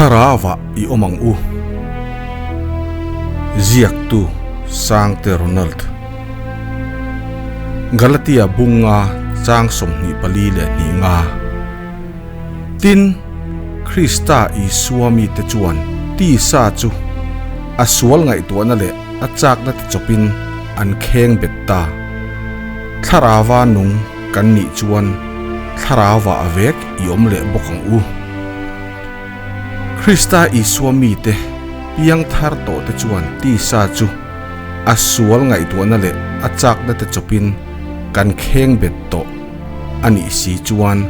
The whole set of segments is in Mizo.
Thlarauah i awm ang u. Ziaktu Sangte Ronald. Galatia bunga chang 24 leh 2 nga. Tin, Krista Isua mite chuan tisa chu a sual ngaihtuahna leh a chakna te chawpin an kheng bet ta. Thlarauva nung kan nih chuan thlarauva a vek i awm leh bawk ang u. Krista Isua mite piang thar tawh te chuan tisa chu a sual ngaihtuahna leh a chakna te chawpin kan kheng bet tawh a nih si chuan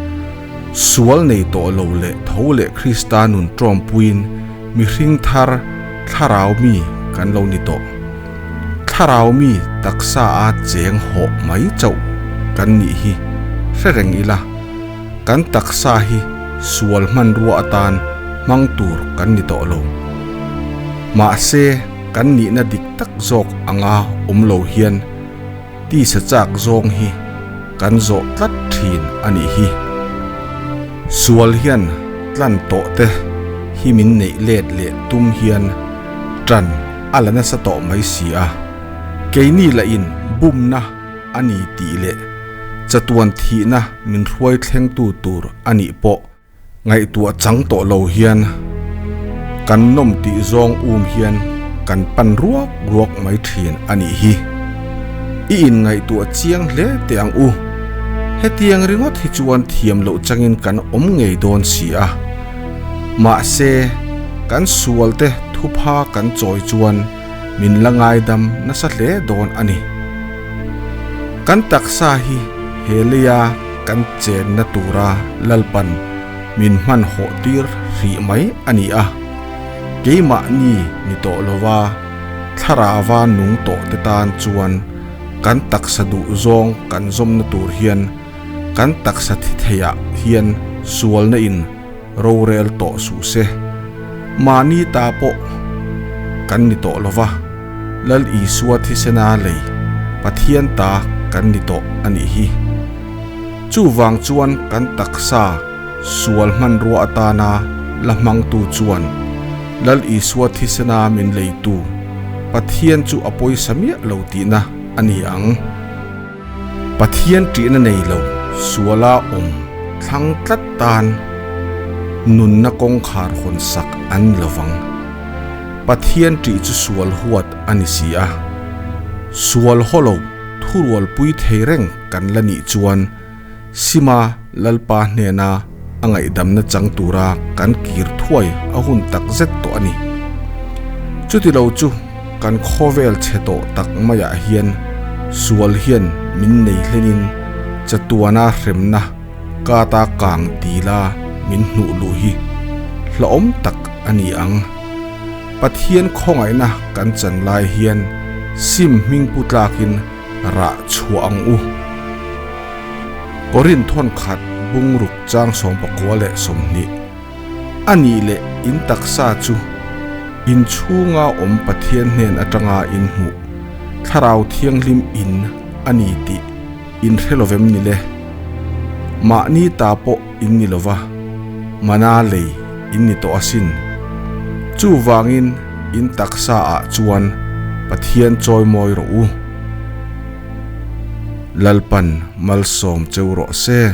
sual nei tawh lo leh tho leh Krista nun tawmpuiin mihring thar thlarau mi kan lo ni tawh. Thlarau mi taksa a cheng hawh mai chauh kan nih hi hre reng ila, kan taksa hi sual hmanrua atan hmang tur kan ni tawh lo. Mahse, kan nihna dik tak zawk anga awm lo hian tisa chak zawng hi kan zawh tlat thin a nih hi. Sual hian tlan tawh te hi min neih let leh tum hian tan a la nasa tawh mai si a. Keini lah in bumna a ni tih leh chatuan thihna min hruai thlengtu tur a nih pawh Ngaihtuah chang tawh lo hian kan nawm tih zawng um hian kan pan ruak ruak mai thin a nih hi. I inngaihtuah chiang hle teh ang u. Hetiang ringawt hi chuan thiam loh changin kan awm ngei dawn si a. Mahse, kan sualte thupha kan chawi chuan min la ngaidam nasa hle dawn a ni. Kan taksa hi he leia kan chenna tura Lalpan min hmanhawh tir hrih mai a ni a. Keimahni ni tawh lova thlarauva nung tawh te tan chuan kan taksa duh zawng kan zawmna tur hian kan taksa thi theiah hian sualna in rorel tawh suh se. Mahni ta pawh kan ni tawh lova, Lal Isua thisena lei Pathian ta kan ni tawh a nih hi. Chuvang chuan kan taksa sual hmanrua atana la hmangtu chuan Lal Isua thisena min leitu Pathian chu a pawisa miah lo tihna a ni ang. Pathian ṭihna nei lo suala awm thlang tlat tan nunna kawngkhar hawn sak an ni lovang. Pathian ṭih chu sual huat a ni si a. Sual haw lo thurualpui thei reng kan la nih chuan Sima Lalpa hnena a ngaihdamna chang tura kan kir thuai a hun tak zet tawh a ni. Chutilo chu kan khawvel chhe tawh tak maiah hian sual hian min nei hlenin chatuana hremna kata kang dila min hnuh luh hi hlauhawm tak a ni ang. Pathian khawngaihna kan chan lai hian sim hming pu tlakin rah chhuah ang u. Korin thawn khat bungruk chang 28. A nih leh in taksa chu in chhunga awm Pathian hnen atanga in hmuh Thlarau Thianghlim in a ni tih in hre lovem ni le? Mahni ta pawh in ni lova, mana lei in ni tawh asin. Chuvangin in taksa ah chuan Pathian chawimawi rawh u. Lalpan malsawm cheu rawh se.